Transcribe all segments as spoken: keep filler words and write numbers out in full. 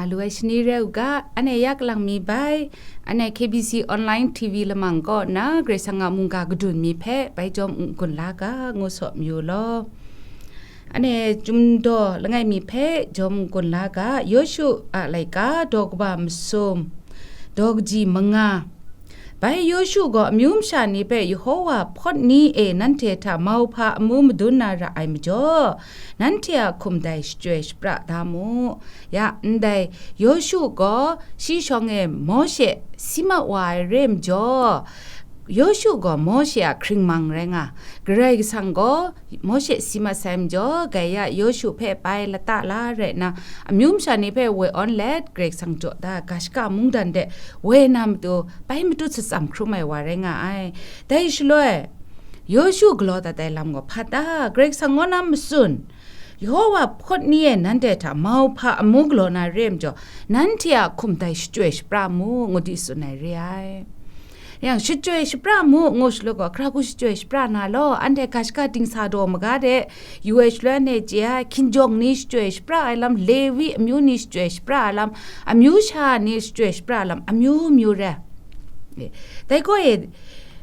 Alu ai shani rai u ga, anhte ya kalang mi bai, anhte K B C Online T V lamang kaw na Karai Kasang a mungga kadun mi hpe bai jawm n-gun la ga, ngu saw mayu law. Anhte Chyum daw langai mi hpe jawm n-gun la ga, Yawshu a laika daw kaba masum, daw kaji manga. Bai Yawshu gaw amyu masha ni hpe Yehova hpawt ni e nanhte hta mauhpa amu madun na ra ai majaw, nanhte a hkum dai shachyoi shapra da mu. Ya, ndai Yawshu gaw shi shawng e Mawshe si mat wa ai re majaw, Yawshu gaw Mawshe a hkringmang rai nga, Karai Kasang gaw Mawshe si mat sai majaw, Gaya Yawshu hpe bai lata la rai nna, amyu masha ni hpe woi awn let, Karai Kasang jaw da ai ga shaka mungdan de woi na matu, bai matut shatsam hkrum ai wa rai nga ai. Dai shaloi, Yawshu galaw dat ai lam gaw hpa ta? Karai Kasang kaw na matsun, Yehova hpawt ni e nanhte hta mauhpa amu galaw na re ai majaw, nanhte a hkum dai shachyoi shapra mu, ngu di tsun ai re ai. Yang shachyoi shapra mu, ngu shaloi gaw, hkra hku shachyoi shapra na law, anhte ga shaka dingsa daw maga de, yu ai shaloi anhte chye ai, hkinjawng ni shachyoi shapra ai lam, Lewi amyu ni shachyoi shapra ai lam, amyu sha ni shachyoi shapra ai lam, amyu myu re. E, dai gaw e,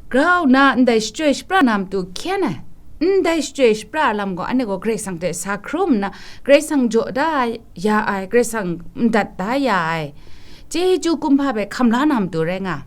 grau na ndai shachyoi shapra na matu hkyen ai, ndai shachyoi shapra ai lam gaw, anhte gaw Karai Kasang hte sa hkrum nna, Karai Kasang jaw da ya ai, Karai Kasang ndat da ya ai, chyeju kumhpa hpe hkam la na matu rai nga.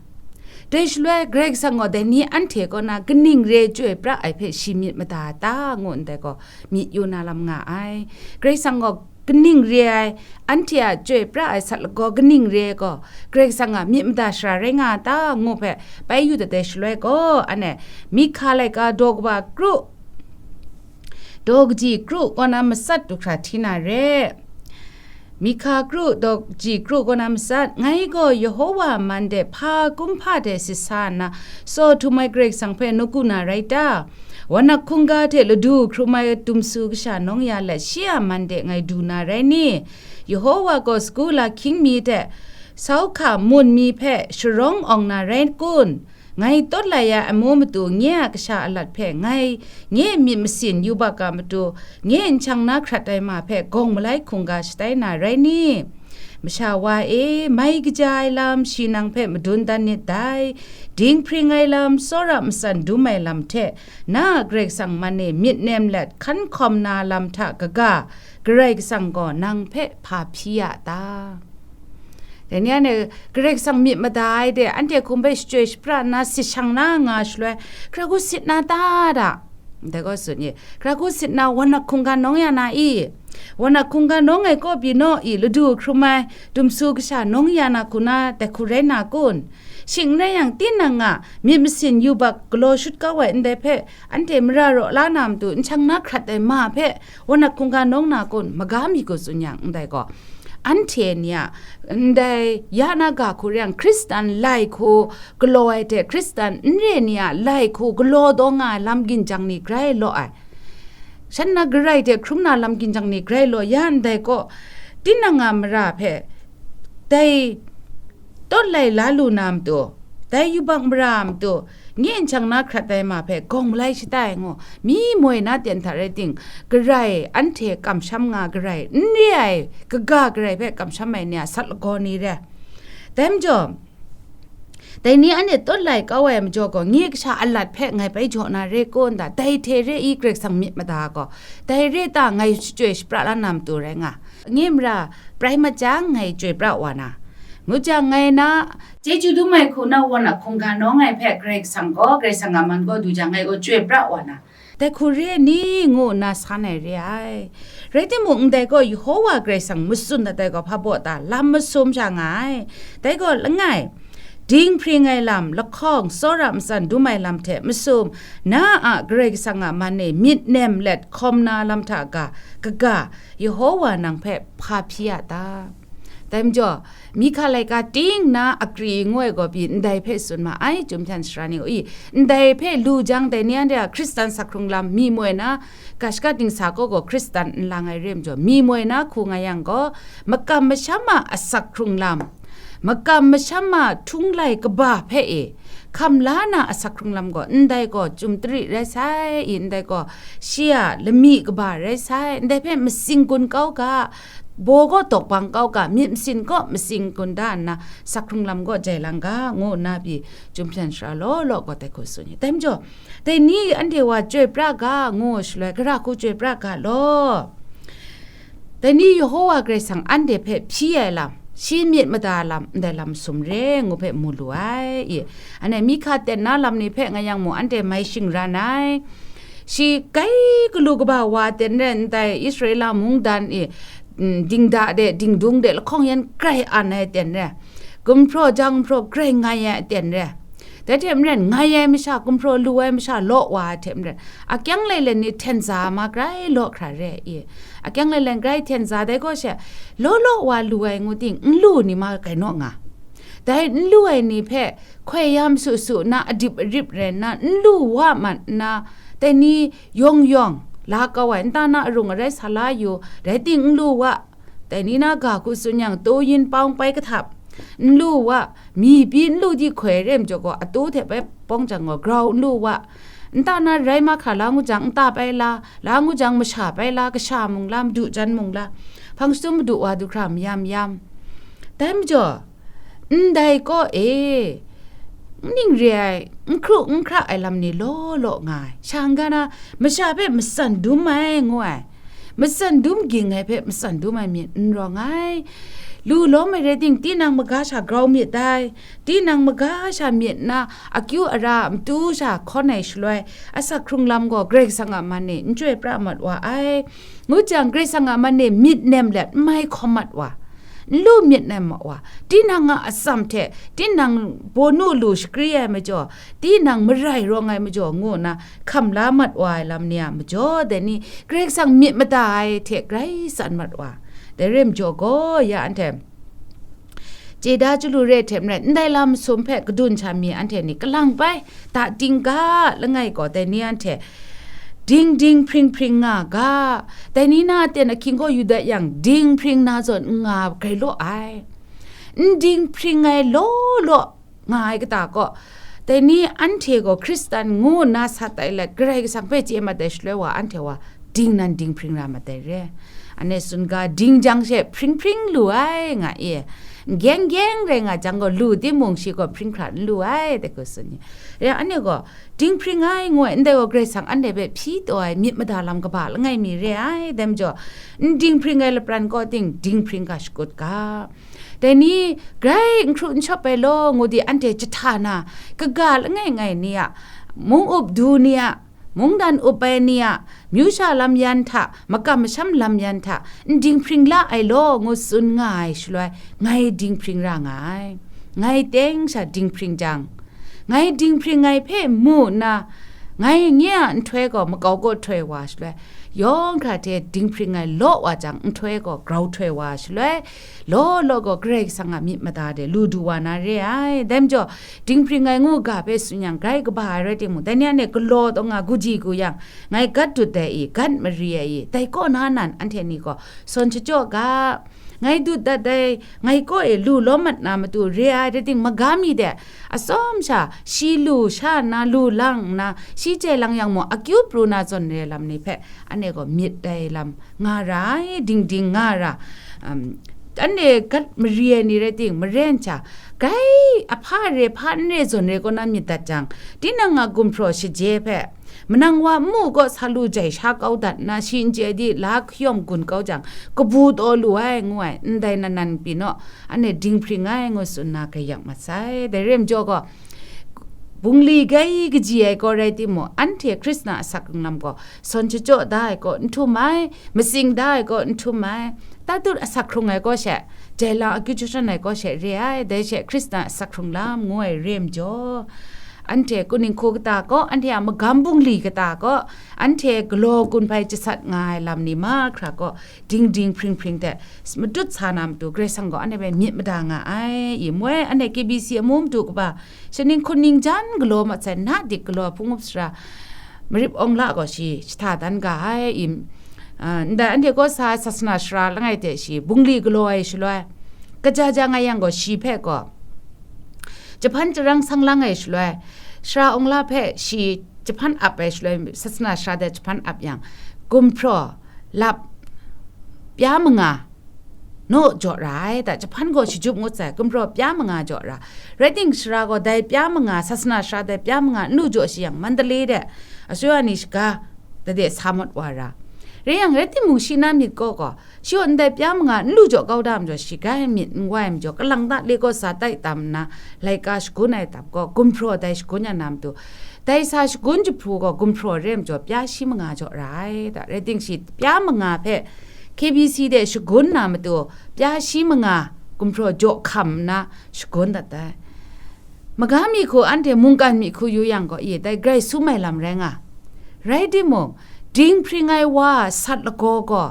Dai shaloi Karai Kasang gaw dai ni anhte kaw na kaning re chyoi pra ai hpe shi myit mada ta, ngu ndai gaw myit yu na lam nga ai. Karai Kasang gaw kaning re ai, anhte a chyoi pra ai sat lagaw kaning re ai gaw, Karai Kasang a myit mada shara rai nga ta, ngu hpe bai yu dat ai shaloi gaw, anhte Mika laika daw kaba kru, daw kaji kru kaw na matsat du hkra hti na re. Mika kru, daw kaji kru kaw na matsat, ngai gaw Yehova a man de hpa kumhpa de sit sa nna, tsaw htum ai Karai Kasang hpe nawku na rai ta? Wanak hkungga hte ladu hkrum ai dumsu kasha nawng ya let shi a man de ngai du na rai ni? Yehova gaw sagu lahkying mi hte sau hka mun mi hpe sharawng awng na rai kun? Ngai tawt lai ai amu matu nye a kasha alat hpe ngai nye myit masin yubak a matu nye nhkyang na hkrat ai ma hpe gawng malai hkungga shatai na rai ni? Masha wa e, mai kaja ai lam shi nang hpe madun dan nit dai, dinghpring ai lam, tsawra matsan dum ai lam hte na a Karai Kasang man e myit nem let hkan hkawm na lam hta kaga, Karai Kasang gaw nang hpe hpa hpyi ya ta? Dai ni anhte Karai Kasang myit mada ai de, anhte hkum hpe shachyoi shapra nna sit shang na nga shaloi, hkra hku sit na ta da? Dai gaw tsun ye, hkra hku sit na wanak hkungga nawng ya na i? Wanak hkungga nawng ai kaw pyi naw i, ladu hkrum ai dumsu kasha nawng ya na hku na dai hku rai na kun? Shing n rai yang, tinang a myit masin yubak galaw shut kau ai ndai hpe anhte mara raw la na matu nhkyang na hkrat ai ma hpe wanak hkungga nawng na kun? Maga mi gaw tsun yang, ndai gaw, anhte ni a ndai ya na ga hku rai yang, Hkristan lai hku galaw ai hte Hkristan n re ni a lai hku galaw daw nga ai lam ginjang ni grai law ai, shan na Karai hte hkrum na lam ginjang ni grai law ya ndai gaw, tinang a mara hpe dai tawt lai la lu na matu, dai yubak mara a matu, nye nhkyang na hkrat ai ma hpe gawng malai shatai ngu, mi moi na ten hta rai ting, Karai anhte kamsham nga Karai n re ai, kaga Karai hpe kamsham ai ni a sat lagaw ni re. Dai majaw, dai ni anhte tawt lai kau ai majaw gaw, nye kasha alat hpe ngai bai jaw na re kun da? Dai hte re i Karai Kasang myit mada gaw, dai re ta ngai shachyoi shapra la na matu rai nga? Nye mara prai mat jang, ngai chyoi pra wa na, ngut jang, ngai na chyeju dum ai hku na wanak hkungga nawng ai hpe Karai Kasang gaw, Karai Kasang a man gaw du jang, ngai gaw chyoi pra wa na, dai hku re ni? Ngu nna san ai re ai. Rai timung, ndai gaw Yehova Karai Kasang matsun dat ai gaw hpa baw ta? Lam masum sha nga ai. Dai gaw langai, dinghpring ai lam, lahkawng, tsawra matsan dum ai lam hte masum, na a Karai Kasang a man e myit nem let hkawm na lam hta ga, kaga, Yehova nang hpe hpa hpyi ya ta? Dai majaw, Mika laika ting na akri ngu ai gaw pyi ndai hpe tsun ma ai, Chyum hpyan sara ni gaw i, ndai hpe lu jang, dai ni anhte a Hkristan sahkrung lam, mi moi na ga shaka dingsa kaw gaw Hkristan n lang ai re majaw, mi moi na hku nga yang gaw, makam masham a asak hkrung lam, makam masham a htunglai kaba hpe e hkam la na asak hkrung lam gaw, ndai gaw Chyum tari rai sai i, ndai gaw shi a lami kaba rai sai, ndai hpe matsing gun kau ga, baw kaw dawk bang kau ga, myit masin kaw masing gun da nna, sak hkrung lam kaw jai lang ga, ngu nna pyi, Chyum hpyen sara law law gaw dai hku tsun ye. Dai majaw, dai ni anhte wa chyoi pra ga, ngu shaloi, gara hku chyoi pra ga law. Dai ni Yehowa Karai Kasang anhte hpe hpyi ai lam, shi myit mada lam, ndai lam sum re ngu hpe mu lu ai, i. Anhte Mihka ten na lam ni hpe nga yang mu, anhte mai shingran ai. Shi grai galu kaba wa ten re ndai Israela mungdan i, mm, dingda de, dingdung de, lahkawng yan grai an ai ten re. Gumhpraw janghpraw grai ngai ai ten re. Dai hte maren, ngai ai masha, gumhpraw lu ai masha, law wa ai hte maren, akyang lailen ni hten za ma grai law hkra re i. Akyang lailen grai hten za dai gaw she, law law wa lu ai ngu ting, n lu ni ma grai naw nga. Dai n lu ai ni hpe, hkoi ya masu su nna, adip arip rai nna, n lu wa mat nna, dai ni yawng yawng la kau ai, nta na arung arai sa la yu, rai ting n lu wa, dai ni na ga hku tsun yang, taw yin pawng pai kahtap, n lu wa, mi pyi n lu di hkoi re majaw gaw, ataw hte bai pawng jang gaw, grau n lu wa, nta na rai mahkra la ngu jang, nta bai la, la ngu jang, masha bai la, kasha mung la, madu jan mung la, hpang shadum madu wa du hkra mayam yam. Dai majaw, ndai kaw e, n ning re ai, n hkru n hkra ai lam ni law law nga ai. Sha n-ga na, masha hpe matsan dum ai, ngu ai. Matsan dum ging ai hpe matsan dum ai myit n rawng ai. Lu lawm ai rai ting, tinang maga sha grau myit dai. Tinang maga sha myit na, akyu ara matu sha hkawn ai shaloi, asak hkrung lam gaw Karai Kasang a man e n chyoi pra mat wa ai. Ngu jang, Karai Kasang a man e myit nem let n mai hkawm mat wa, n lu myit nem mat wa, tinang a atsam hte, tinang bawnu lu shakri ai majaw, tinang marai rawng ai majaw, ngu nna hkam la mat wa ai lam ni a majaw, dai ni Karai Kasang myit mada ai hte grai tsan mat wa, dai re majaw gaw, ya anhte chye da chyalu re hte maren, ndai lam masum hpe kadun sha mi anhte ni kalang bai, da ding ga, langai gaw dai ni anhte ding ding hpring hpring nga ga, dai ni na aten ahkying gaw yu dat yang, ding hpring na zawn n nga grai law ai. N ding hpring ai law law nga ai kata kaw, dai ni anhte gaw Hkristan ngu nna sat ai let, Karai Kasang hpe chye mat ai shaloi wa, anhte wa ding nan ding hpring ra mat ai re. Anhte tsun ga, ding jang she hpring hpring lu ai, nga i. N gyeng gyeng rai nga jang gaw, lu timung shi gaw hpring hkra n lu ai, dai hku tsun i. Ya, anhte gaw, ding hpring ai ngu ai, ndai gaw Karai Kasang anhte hpe hpyi taw ai myit mada lam kaba langai mi re ai, dai majaw, n ding hpring ai lapran kaw ting, ding hpring ga shakut ga. Dai ni, grai n hkru n shawp ai law, ngu di anhte jahta na, kaga langai ngai ni a, mung up du ni a, mungdan up ai ni a, myu sha lam yan hta, makam masham lam yan hta, n ding hpring la ai law, ngu tsun nga ai shaloi, ngai ding hpring ra nga ai. Ngai teng sha ding hpring jang, ngai ding hpring ai hpe mu nna, ngai nye a nhtoi gaw makau kaw htoi wa shaloi, yawng hkra hte ding hpring ai law wa jang, nhtoi gaw grau htoi wa shaloi, law law gaw Karai Kasang a myit mada de lu du wa na re ai. Dai majaw, ding hpring ai ngu ga hpe tsun yang, grai kaba ai rai timung, dai ni anhte galaw taw nga, guji gu yang, ngai gat dut ai i, gat mari ai i, dai kaw na nan anhte ni gaw sawn shachyaw ga, ngai dut dat ai, ngai kaw e lu lawm mat na matu re ai, rai ting, maga mi de, atsawm sha, shi lu sha nna lu lang nna, shi chye lang yang mung, akyu pru na zawn re lam ni hpe, anhte gaw myit dai lam nga ra ai, ding ding nga ra, um, anhte gat mari ai ni rai ting, maren sha, grai ahpa re, hpa n re zawn re kaw na myit dat jang, tinang a gumhpraw shaje hpe, manang wa nmu kaw sa lu jai sha kau dat nna, shi n chye di la hkayawm gun kau jang, kabu taw lu ai, ngu ai, ndai nan nan pyi naw, anhte ding hpring ai, ngu tsun nna grai yak mat sai. Dai re majaw gaw, bungli grai kaji ai gaw rai timung, anhte Hkristan a asak hkrung lam gaw, sawn shachyaw da ai kaw n htum ai, matsing da ai kaw n htum ai, tatut asak hkrung ai kaw she, jai lang akyu jahtan ai kaw she re ai, dai she Hkristan a asak hkrung lam ngu ai re majaw, anhte kaning hku kata kaw, anhte a magam bungli kata kaw, anhte galaw gun hpai jasat nga ai lam ni mahkra kaw, ding ding hpring hpring hte matut sa na matu, Karai Kasang gaw anhte hpe myit mada nga ai. I moi, anhte K B C amu madu kaba, shaning hkun ning jan galaw mat sai, na dik galaw hpung up sara, Marip Awng La gaw shi jahta dan ga ai. I, ah, ndai anhte kaw sa ai sasana sara langai hte shi bungli galaw ai shaloi, kaja ja nga yang gaw, shi hpe gaw jahpan jarang sang lang ai shaloi, Sara Awng La hpe shi jahpan ap ai shaloi, sasana sara de jahpan ap yang, gumhpraw, lap, pya manga, naw jaw ra ai, da, jahpan gaw shajut ngut sai, gumhpraw pya manga jaw ra. Rai ting, sara gaw dai pya manga, sasana sara dai pya manga n lu jaw shi yang, Mandalay de asuya ni shaga dade sa mat wa ra. Rai yang, rai timung, shi na myit gaw gaw, shi gaw ndai pya manga n lu jaw kau da majaw, shi grai myit n wai majaw, kalang ta le kaw sa tai tam nna, laika shagun ai dap gaw, gumhpraw dai shagun ya na matu, dai sa shagun jahpru gaw gumhpraw re majaw, pya shi manga jaw ra ai, da. Rai ting, shi pya manga hpe K B C de shagun na matu, pya shi manga gumhpraw jaw hkam nna shagun dat ai. Maga mi hku anhte mungkan mi hku yu yang gaw, i, dai grai sum ai lam rai nga. Rai timung, dinghpring ai wa a sat lagaw gaw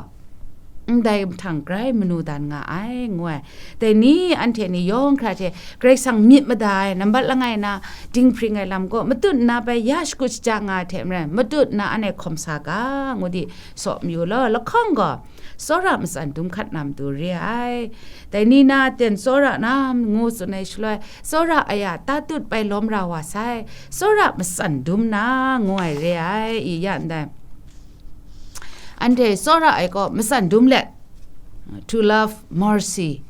ndai mahtang grai manu dan nga ai, ngu ai. Dai ni anhte ni yawng hkra hte Karai Kasang myit mada ai, nambat langai na dinghpring ai lam gaw matut nna bai ya shakut shaja nga ai hte maren, matut nna anhte hkawm sa ga, ngu di, saw mayu law, lahkawng gaw tsawra matsan dum hkat na matu re ai. Dai ni na ten tsawra na ngu tsun ai shaloi, tsawra ai a tatut bai lawm ra wa sai, tsawra matsan dum na ngu ai re ai, i ya ndai. Anhte tsawra ai gaw matsan dum let, to love mercy,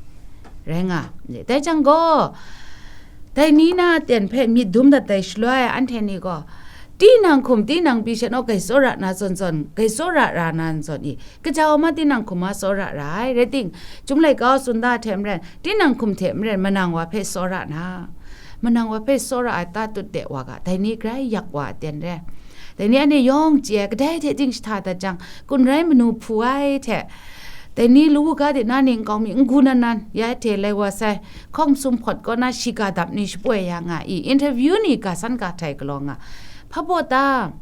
rai nga. Dai jang gaw, dai ni na ten hpe myit dum dat dai shaloi, anhte ni gaw, tinang hkum, tinang pyi sha naw, grai tsawra na zawn zawn, grai tsawra ra na n zawn i, kaja wa ma tinang hkum a tsawra ra ai. Rai ting, Chyum Laika tsun da hte maren, tinang hkum hte maren, manang wa hpe tsawra na, manang wa hpe tsawra ai tatut de wa ga, dai ni grai yak wa aten re. Dai ni anhte yawng chye ai, kadai hte ting shahta dat jang, kun rai manu hpu ai hte, dai ni lawu ga de na ning nkau mi, n-gu nan nan, ya hte lai wa sai, hkawng sum hpawt kaw na, shiga dap ni shapoi ya nga i, interview ni ga san ga htai galaw nga. Hpa baw ta,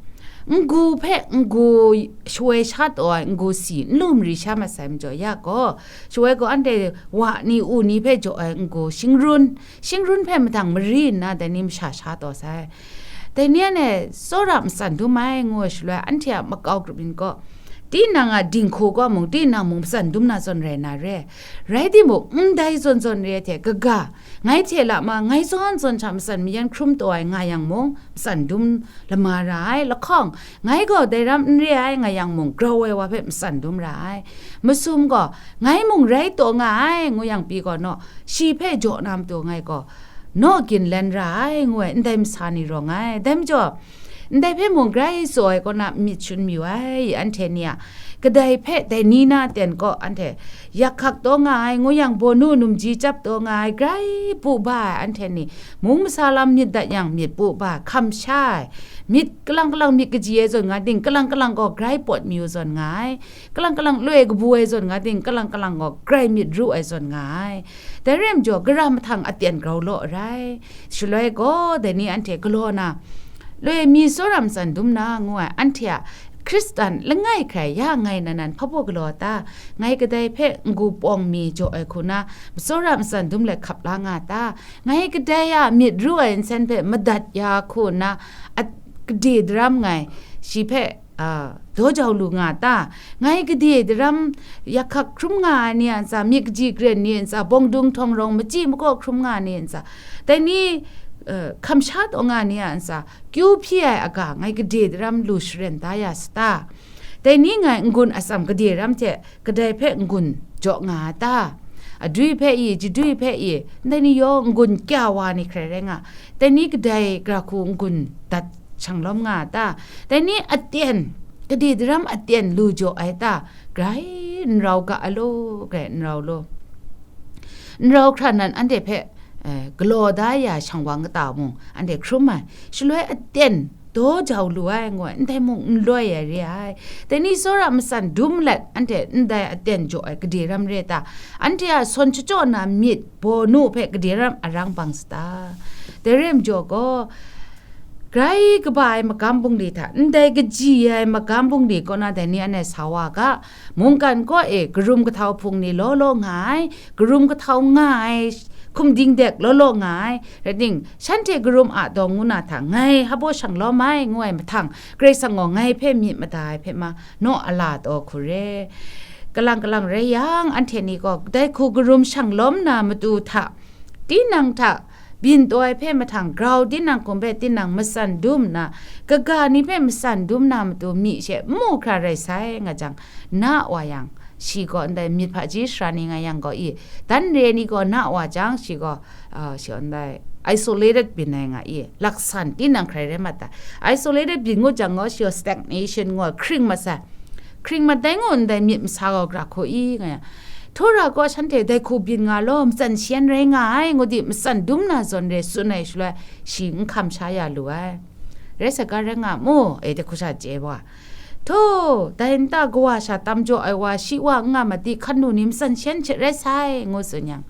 n-gu hpe n-gu shawoi sha taw ai n-gu si n lu mari sha mat sai majaw ya gaw, shawoi gaw anhte wa ni u ni hpe jaw ai n-gu shingrun, shingrun hpe madang mari nna dai ni masha sha taw sai. Dai ni anhte tsawra matsan dum ai ngu ai shaloi, anhte a makau grup yin gaw, tinang a dinghku gaw mung, tinang mung matsan dum na zawn rai na re. Rai timung, ndai zawn zawn re hte kaga, ngai hte lama, ngai zawn zawn hta matsan mayan hkrum taw ai nga yang mung, matsan dum lama ra ai. Lahkawng, ngai gaw dai ram n re ai nga yang mung, grau ai wa hpe matsan dum ra ai. Masum gaw, ngai mung rai taw nga ai, ngu yang pyi gaw naw, shi hpe jaw na matu ngai gaw, naw ginlen ra ai, ngu ai, ndai masa ni rawng ai. Dai majaw, ndai hpe mung grai tsaw ai kaw na myit shun mayu ai, anhte ni a kadai hpe dai ni na ten kaw anhte yak hkak taw nga ai, ngu yang bawnu numji chyap taw nga ai, grai pu ba ai anhte ni, mung masa lam myit dat yang myit pu ba, hkam sha ai, myit kalang kalang myit kaji ai zawn nga ting, kalang kalang gaw grai pawt mayu zawn nga ai, kalang kalang loi kabu ai zawn nga ting, kalang kalang gaw grai myit ru ai zawn nga ai. Dai rai majaw, gara mahtang aten grau law rai. Shaloi gaw, dai ni anhte galaw na, loi mi tsawra matsan dum na, ngu ai, anhte a Hkristan langai hkrai ya ngai nan nan hpa baw galaw ta? Ngai kadai hpe n-gu pawng mi jaw ai hku na, tsawra matsan dum let hkap la nga ta? Ngai kadai a myit ru ai nsen hpe madat ya hku na, a, gade daram ngai, shi hpe, a, daw jau lu nga ta? Ngai gade daram yak hkak hkrum nga ai ni a ntsa, myit kaji karen ni a ntsa, bawng dung htawng rawng machyi makaw hkrum nga ai ni a ntsa, dai ni, eh, hkam sha taw nga ai ni a ntsa, kyu hpyi ai aga ngai gade daram lu sharen da ya sa ta? Dai ni ngai n-gun atsam gade ram hte kadai hpe n-gun jaw nga ai ta? Adwi hpe i, jadwi hpe i, ndai ni yawng n-gun kya wa ni hkrai rai nga, dai ni kadai gara hku n-gun dat shang lawm nga ai ta? Dai ni aten, gade daram aten lu jaw ai ta? Grai n rau ga ai law, grai n rau law. N rau hkra nan anhte hpe, eh, galaw da ya shang wa kata mung, anhte hkrum ai, shaloi aten daw jau lu ai, ngu ai, ndai mung n loi ai re ai. Dai ni tsawra matsan dum let, anhte ndai aten jaw ai gade ram re ta? Anhte a sawn shachyaw na myit bawnu hpe gade ram arang bang sa ta? Dai rai majaw gaw, grai kaba ai magam bungli hta, ndai kaji ai magam bungli kaw na dai ni anhte sa wa ga, mungkan kaw e karum kahtau hpung ni law law nga ai, karum kahtau nga ai, hkum ding dek law law nga ai, rai ting, shanhte karum a dawng ngu na hta ngai hpa baw shang lawm ai, ngu ai mahtang, Karai Kasang gaw ngai hpe myit mada ai hpe ma, naw a la taw hku re. Kalang kalang rai yang, anhte ni gaw dai hku karum shang lawm na matu hta, tinang hta byin taw ai hpe mahtang, grau tinang hkum hpe tinang matsan dum nna, kaga ni hpe matsan dum na matu myi she n mu hkra rai sai nga jang, na wa yang, shi gaw ndai myit hpaji sara ni nga yang gaw i, dan re ni gaw na wa jang, shi gaw, ah, shi gaw ndai isolated byin ai nga i, laksan tinang hkrai rai mat ai. Isolated byin ngut jang gaw, shi gaw stagnation ngu ai, hkring mat sai. Hkring mat dai ngu ndai myit masa gaw gra hku i nga yang, Tora gaw shanhte dai hku byin nga law, matsan shi yan rai nga ai, ngu di matsan dum na zawn re tsun ai shaloi, shi n hkam sha ya lu ai. Rai saga rai nga mu, e, dai hku sha chye wa. Hto, dai nta kawa sha tam jaw ai wa, shi wa n nga mat di, hkan nu ni matsan shi yan hte rai sai, ngu tsun yang,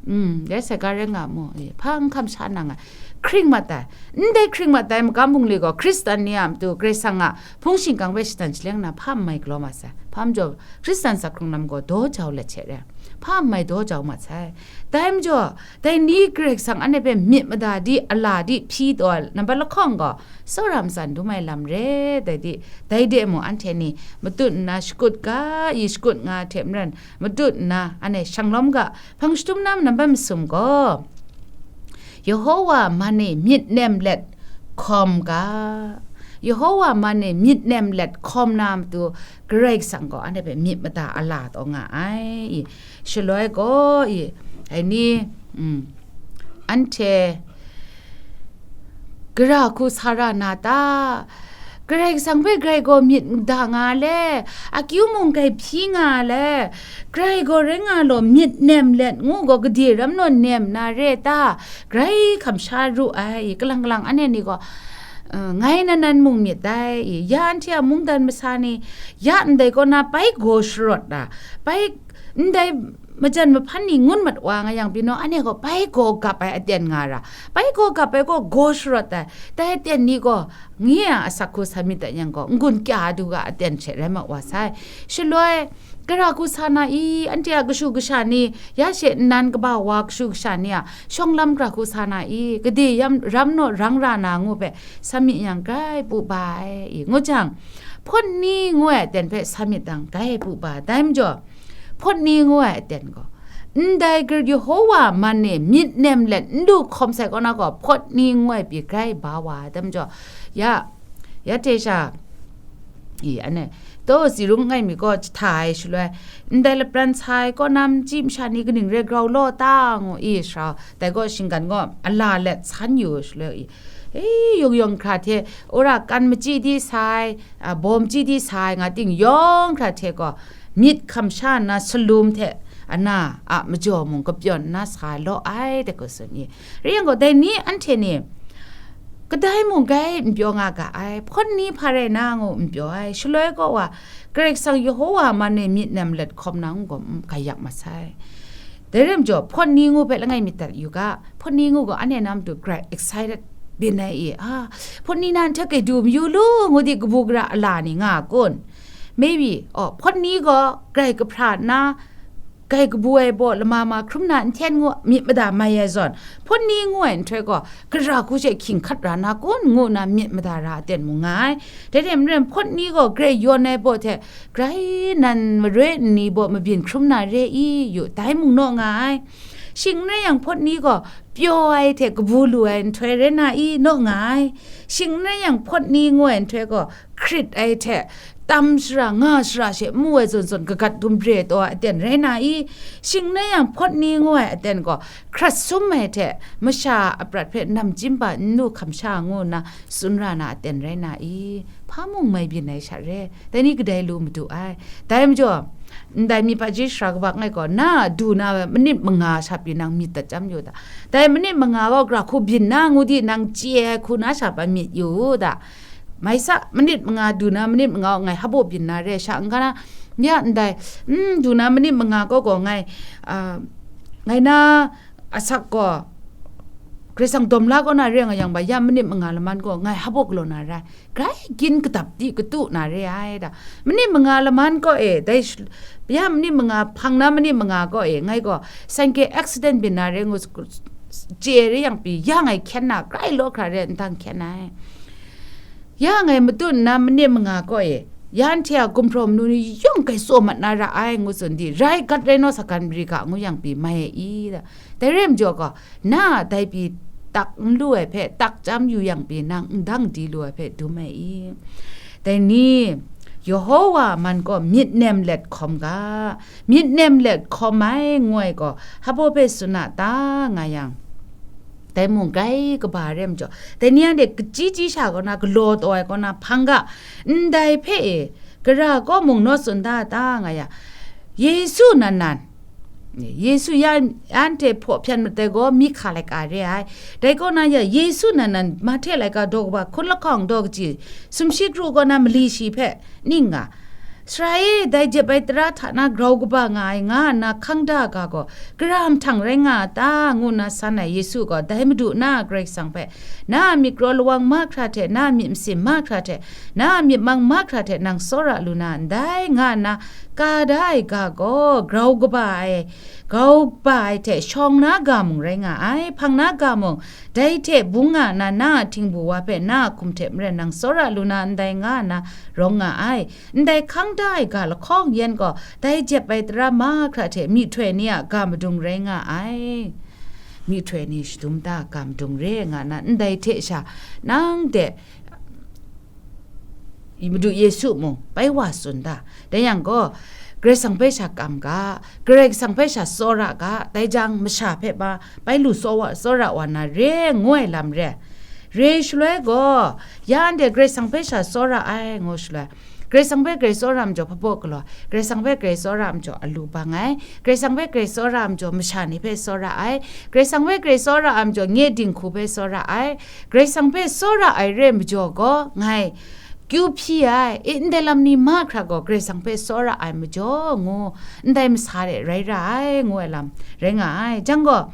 mm, rai saga rai nga mu, e, hpa n hkam sha na nga, hkring mat ai. Ndai hkring mat ai magam bungli gaw, Hkristan ni a matu Karai Kasang a hpung shingkang hpe shatan shaleng na hpa n mai galaw mat sai. Hpa majaw, Hkristan zakrung lam gaw daw jau let hte re ai, hpa n mai daw jau mat sai. Dai majaw, dai ni Karai Kasang anhte hpe myit mada di, a la di, hpyi taw ai nambat lahkawng gaw, tsawra matsan dum ai lam re, dai di, dai de mung anhte ni matut nna shakut ga i, shakut nga hte maren matut nna anhte shanglawm ga, hpang shadum na nambat masum gaw, Yehowa man e myit nem let hkawm ga, Yehowa man e myit nem let hkawm na matu, Karai Kasang gaw anhte hpe myit mada a la taw nga ai. I, shaloi gaw, i, ai ni, mm, anhte gara hku sa ra na ta? Karai Kasang hpe grai gaw myit mada nga le, akyu mung grai hpyi nga le, grai gaw rai nga law, myit nem let ngu gaw, gade ram naw nem na re ta? Grai hkam sha ru ai, kalang kalang anhte ni gaw, eh, ngai nan nan mung myit dai, ya anhte a mungdan masa ni, ya ndai kaw na bai gaw sharawt na, bai ndai majan mahpan ni ngun mat wa nga yang pyi naw, anhte gaw bai gaw gap ai aten nga ra, bai gaw gap ai gaw gaw sharawt ai, dai aten ni gaw ngi a asak hku sa myit dat yang gaw, n-gun kya du ga aten hte rai mat wa sai. Shaloi, gara hku sa na i, anhte a kashu kasha ni, ya she nnan kaba wa kashu kasha ni a shawng lam gara hku sa na i, gade yam, ram naw rang ra na ngu hpe sa myit yang grai pu ba ai, i, ngu jang, hpawt ni ngu ai aten hpe sa myit dang, grai pu ba ai. Dai majaw, hpawt ni ngu ai aten gaw, ndai gar Yehowa man e myit nem let n du hkawm sai kaw na gaw, hpawt ni ngu ai pyi grai ba wa ai. Dai majaw, ya, ya hte sha, i, anhte, taw, tsi rung ngai mi gaw jahta ai shaloi, ndai lapran sa ai kaw na machyi masha ni kaning re grau law ta, ngu i, sara, dai gaw shinggan gaw a la let san yu shaloi, i, e, yawng yawng hkra hte, wora kan machyi di sa ai, a, baw machyi di sa ai nga ting yawng hkra hte gaw, myit hkam sha nna salum hte ana a majaw mung kapyawn nna sa law ai, dai gaw tsun i. Rai yang gaw, dai ni anhte ni kadai mung grai n pyaw nga ga ai, hpawt ni hpa rai na ngu n pyaw ai, shaloi gaw wa, Karai Kasang Yehowa man e myit nem let hkawm na ngu gaw, mm, gaiyak mat sai. Dai rai majaw, hpawt ni ngu hpe langai myit dat yu ga, hpawt ni ngu gaw anhte na matu grai excited byin ai i, a, hpawt ni na nhtoi kai du mayu lu, ngu di kabu gara a la ni nga a kun? Maybe, oh, hpawt ni gaw grai kahpra nna, grai kabu ai baw lama ma hkrum na nhten ngu myit mada mai ai zawn, hpawt ni ngu ai nhtoi gaw, gara hku she hkying hkat ra na kun, ngu nna myit mada ra aten mung nga ai. Dai hte maren, hpawt ni gaw grai yawn ai baw hte grai nan maroi nni baw mabyin hkrum na re i yu, dai mung naw nga ai. Shing n rai yang, hpawt ni gaw pyaw ai hte kabu lu ai nhtoi rai na i, naw nga ai. Shing n rai yang, hpawt ni ngu ai nhtoi gaw hkrit ai hte tam shara, nga shara she mu ai zawn zawn kagat dum re taw ai aten rai na i? Shing n rai yang, hpawt ni ngu ai aten gaw hkrat sum ai hte masha a prat hpe namchyim ba n lu hkam sha ngu nna tsun ra na aten rai na i? Hpa mung mai byin ai sha re, dai ni kadai lu madu ai. Dai majaw, ndai myit hpaji sara kabak ngai gaw, na du na ai manit manga sha pyi nang myit dat chyam yu da. Dai manit manga gaw gara hku byin na ngu di, nang chye ai hku na sha pyi myit yu u da. Mai sa, manit manga du na, manit manga gaw ngai hpaw byin na re sha, n ga na, ya ndai, mm, du na manit manga gaw gaw ngai, ah, ngai na asak gaw, Karai Kasang dawm la kaw na re nga yang ba, ya manit manga laman gaw ngai hpaw galaw na rai, grai gyin kadap di katu na re ai da. Manit manga laman kaw e, dai sh-, ya manit manga, hpang na manit manga kaw e, ngai gaw sanke accident byin na re ngu, chye re yang pyi, ya ngai hkyen na, grai law hkra re, ndang hkyen ai. Ya ngai matut nna manit manga kaw e, ya anhte a gumhpraw manu ni yawng grai tsaw mat na ra ai, ngu tsun di, rai gat rai naw, sa gan mari ga ngu yang pyi mai ai i da. Dai re majaw gaw, na dai pyi tak n lu ai hpe, tak chyam yu yang pyi, nang n dang di lu ai hpe dum ai i? Dai ni, Yehowa man gaw myit nem let hkawm ga, myit nem let hkawm ai, ngu ai gaw, hpa baw hpe tsun a ta, nga yang, dai mung grai kaba re ai majaw, dai ni anhte kachyi chyi sha kaw na, galaw taw ai kaw na hpang ga, ndai hpe e, gara kaw mung naw tsun da ta, nga yang, Yesu nan nan, Yesu ya anhte hpaw hpyan mat ai gaw, myi hka laika re ai. Dai kaw na ya, Yesu nan nan Mahte laika daw kaba hkun lahkawng daw kaji sumshi kru kaw na mali shi hpe ning nga, Sara e, dai jep ai tara hta na grau kaba nga ai, nga nna hkang da ga gaw, gara mahtang rai nga a ta? Ngu nna san ai Yesu gaw, dai Madu na Karai Kasang hpe, na a myit kraw lawang mahkra hte, na a myit masin mahkra hte, na a myit mang mahkra hte nang tsawra lu na ndai, nga nna ka da ai ga gaw, grau kaba ai, grau kaba ai hte shawng na ga mung rai nga ai, hpang na ga mung, dai hte bung nga nna, na a htingbu wa hpe na a hkum hte maren nang tsawra lu na ndai, nga nna rawng nga ai. Ndai hkang da ai ga lahkawng yan gaw, dai jep ai tara mahkra hte myihtoi ni a ga madung rai nga ai. Myihtoi ni shadum da ga madung re nga nna, ndai hte sha nang de Madu Yesu mung bai wa tsun da. Dai yang gaw, Karai Kasang hpe sha kam ga, Karai Kasang hpe sha tsawra ga, dai jang masha hpe ba bai lu tsaw wa, tsawra wa na re, ngu ai lam re. Re shaloi gaw, ya anhte Karai Kasang hpe sha tsawra ai, ngu shaloi, Karai Kasang hpe grai tsawra ai majaw hpa baw galaw, Karai Kasang hpe grai tsawra ai majaw alu bang ai, Karai Kasang hpe grai tsawra ai majaw masha ni hpe tsawra ai, Karai Kasang hpe grai tsawra ai majaw nye dinghku hpe tsawra ai, Karai Kasang hpe tsawra ai re ai majaw gaw, ngai kyu hpyi ai, i, ndai lam ni mahkra gaw Karai Kasang hpe tsawra ai majaw ngu, ndai masa de rai ra ai, ngu ai lam rai nga ai. Jang gaw,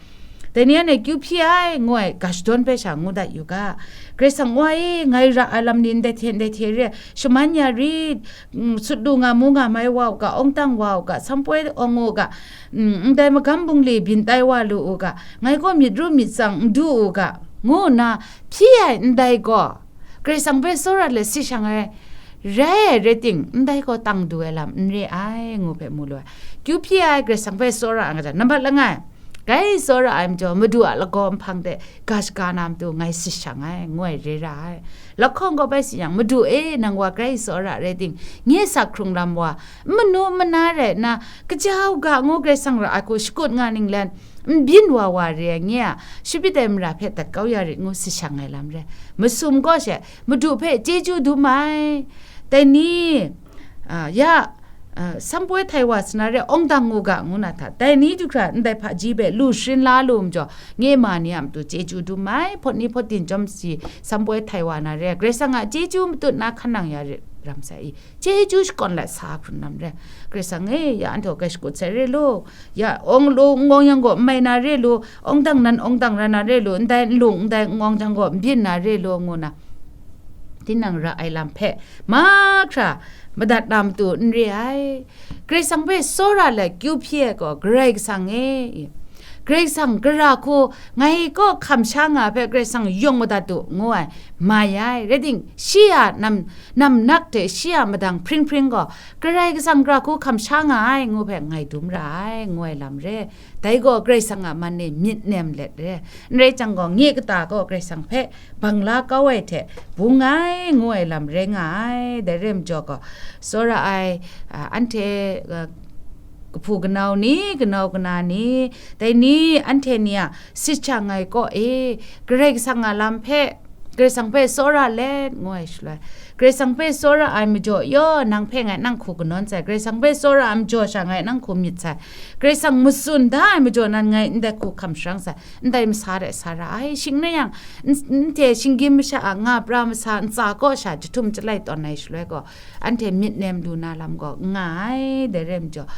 dai ni anhte kyu hpyi ai, ngu ai ga shadawn hpe sha ngu dat yu ga, Karai Kasang Wa e, ngai ra ai lam ni ndai hte ndai hte re, shaman ya rit, mm, sut lu nga mu nga mai wa u ga, awng dang wa u ga, sampoi awng u ga, mm, ndai magam bungli byin tai wa lu u ga, ngai gaw myit ru myit tsang n du u ga, ngu nna hpyi ai ndai gaw, Karai Kasang hpe tsawra let si shang ai rai ai rai ting, ndai gaw tang du ai lam n re ai, ngu hpe mu lu ai. Kyu hpyi ai Karai Kasang hpe tsawra ai nga jang, nambat langai, grai tsawra ai majaw, Madu a lagaw nhpang de ga shaga na matu ngai si shang ai, ngu ai re ra ai. Lahkawng gaw bai si yang, Madu e, nang wa grai tsawra rai ting, nye sa hkrung lam wa, n manu n mana rai nna, kaja u ga ngu Karai Kasang ra ai hku shakut nga ninglen, n byin wa wa re ai nye a, Shawbit ai mara hpe dat kau ya rit ngu si shang ai lam re. Masum gaw she, Madu hpe chyeju dum ai. Dai ni, a, ya, a, sampoi htai wa sa na re, awng dang u ga, ngu na hta, dai ni du hkra ndai hpaji hpe lu sharin la lu majaw, nye ma ni a matu chyeju dum ai, hpawt ni hpawt din chyawm si, sampoi htai wa na re, Karai Kasang a chyeju matut na hkan nang ya rit ram sai i, chyeju shakawn lat sa hkrun lam re. Karai Kasang e, ya anhte gaw grai shakut sai re lu, ya awng lu n awng yang gaw n mai na re lu, awng dang nan awng dang rai na re lu, ndai n lung ndai n awng jang gaw n byin na re lu, ngu na, tinang ra ai lam hpe mahkra madat na matu n re ai. Karai Kasang hpe tsawra let kyu hpyi ai gaw Karai Kasang e, Karai Kasang gara hku ngai kaw hkam sha nga ai hpe Karai Kasang yawng madat u, ngu ai, mai ai. Rai ting, shi a nam, nam nak hte shi a madang hpring hpring gaw, Karai Kasang gara hku hkam sha nga ai, ngu hpe ngai dum ra ai, ngu ai lam re. Dai gaw Karai Kasang a man e myit nem let re. N rai jang gaw, nye kata gaw Karai Kasang hpe bang la kau ai hte bung ai, ngu ai lam rai nga ai. Dai re majaw gaw, tsawra ai, a, anhte, a, kahpu kanau ni, kanau kana ni, dai ni anhte ni a sit shang ai kaw e, Karai Kasang a lam hpe, Karai Kasang hpe tsawra let, ngu ai shaloi, Karai Kasang hpe tsawra ai majaw, yaw, nang hpe ngai nang hku kanawn sai, Karai Kasang hpe tsawra ai majaw sha ngai nang hku myit sai, Karai Kasang matsun da ai majaw nan ngai ndai hku hkam sharang sai, ndai masa de sa ra ai. Shing n rai yang, n-, n hte shinggyim masha a nga pra masa ntsa kaw sha jahtum jalai tawn ai shaloi gaw, anhte myit nem lu na lam gaw n nga ai. Dai rai majaw,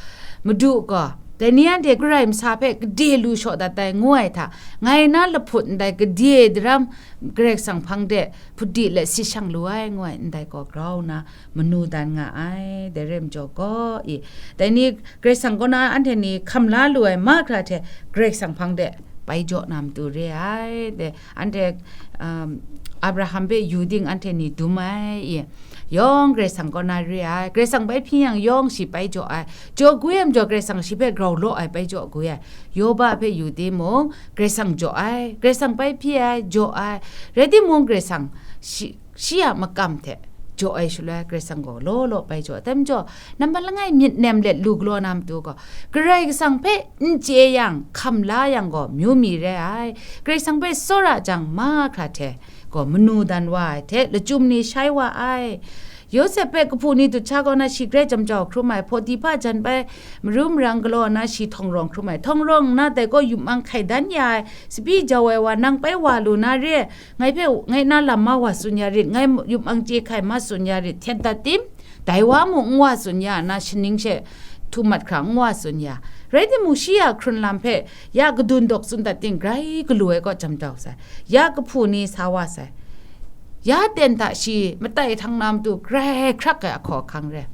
Madu gaw, dai ni anhte Karai masa hpe gade lu shaw dat ai, ngu ai hta, ngai na lahput ndai gade daram Karai Kasang hpang de hput di let si shang lu ai, ngu ai, ndai gaw grau nna manu dan nga ai. Dai rai majaw gaw, i, dai ni Karai Kasang kaw na anhte ni hkam la lu ai mahkra hte Karai Kasang hpang de bai jaw na matu re ai. Dai, anhte, um, Abraham hpe yu ting anhte ni dum ai, i, yawng Karai Kasang kaw na re ai. Karai Kasang bai hpyi yang yawng shi bai jaw ai. Jaw gwi ai majaw Karai Kasang shi hpe grau law ai bai jaw gwi ai. Yoba hpe yu timung, Karai Kasang jaw ai. Karai Kasang bai hpyi ai, jaw ai. Rai timung, Karai Kasang shi, shi a makam hte jaw ai shaloi, Karai Kasang gaw law law bai jaw ai. Dai majaw, nambat langai myit nem let lu galaw na matu gaw, Karai Kasang hpe n chye yang, hkam la yang gaw, myu mi re ai. Karai Kasang hpe tsawra jang, mahkra hte gaw manu dan wa ai hte, lachyum ni shai wa ai. Yawsep hpe kahpu ni dut sha kaw na shi grai jam jau hkrum ai, Potipa jan bai maru marang galaw na shi htawng rawng hkrum ai, htawng rawng nna dai gaw yum ang hkai dan ya ai, sabi jau ai wa, nang bai wa lu na re, ngai hpe, ngai na lam ma wa tsun ya rit, ngai yum ang chye hkai ma tsun ya rit, htet dat tim? Dai wa mung n wa tsun ya, na shaning she htu mat hkra n wa tsun ya. Rai timung, shi a hkrun lam hpe ya kadun dawk tsun dat ting, grai galu ai kaw jam jau sai, ya kahpu ni sa wa sai. Ya ten hta shi matai htang na matu grai hkrak ai ahkaw ahkang re.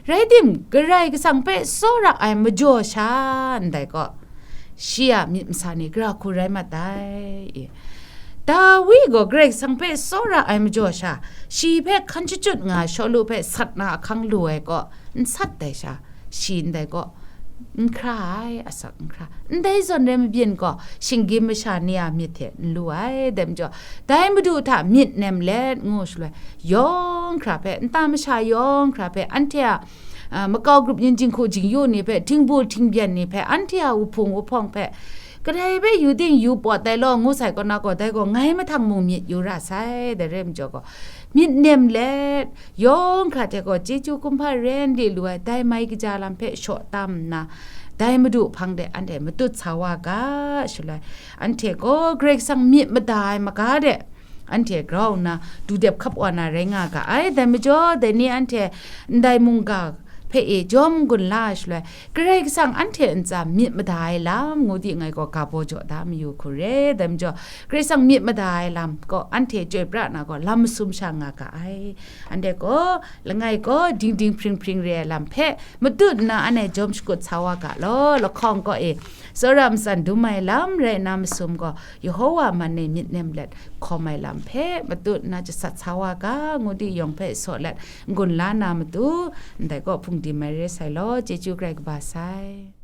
Rai tim, Karai Kasang hpe tsawra ai majaw sha ndai gaw, shi a myit masa ni gara hku rai mat ai. Dawi gaw Karai Kasang hpe tsawra ai majaw sha, shi hpe hkan shachyut nga ai Shawlu hpe sat na ahkang lu ai kaw, n sat ai sha, shi ndai kaw, n hkra ai, asak n hkra. Ndai zawn rai mabyin gaw, shinggyim masha ni a myit hte n lu ai. Dai majaw, dai Madu hta myit nem let ngu shaloi, yawng hkra hpe, nta masha yawng hkra hpe, anhte a, a, makau grup yin jinghku jingyu ni hpe, htingbul htingbyen ni hpe, anhte a wuhpung wuhpawng hpe, kadai hpe yu ting yu pawt ai law, ngu sai kaw na gaw, dai gaw ngai mahtang mung myit yu ra sai, dai rai majaw gaw, myit nem let, yawng hkra hte gaw chyeju kumhpa ren li lu ai dai mai kaja lam hpe shaw tam nna, dai Madu hpang de anhte matut sa wa ga, shaloi, anhte gaw Karai Kasang myit mada ai maga de, anhte grau nna du dep hkap wa na rai nga ga ai. Dai majaw, dai ni anhte ndai mungga hpe e jawm gun la ai shaloi, Karai Kasang anhte ntsa myit mada ai lam ngu di, ngai gaw ga baw jaw da mayu hku re. Dai majaw, Karai Kasang myit mada ai lam gaw anhte chyoi pra na gaw, lam masum sha nga ga ai. Anhte gaw, langai gaw, dingding hpring hpring re ai lam hpe matut nna, anhte jawm shakut sa wa ga law, lahkawng kaw e tsawra matsan dum ai lam rai nna masum gaw, Yehowa man e myit nem let hkawm ai lam hpe matut nna jasat sa wa ga, ngu di yawng hpe saw let n-gun la na matu, ndai kaw hpungdim ai re sai law, chyeju grai kaba sai.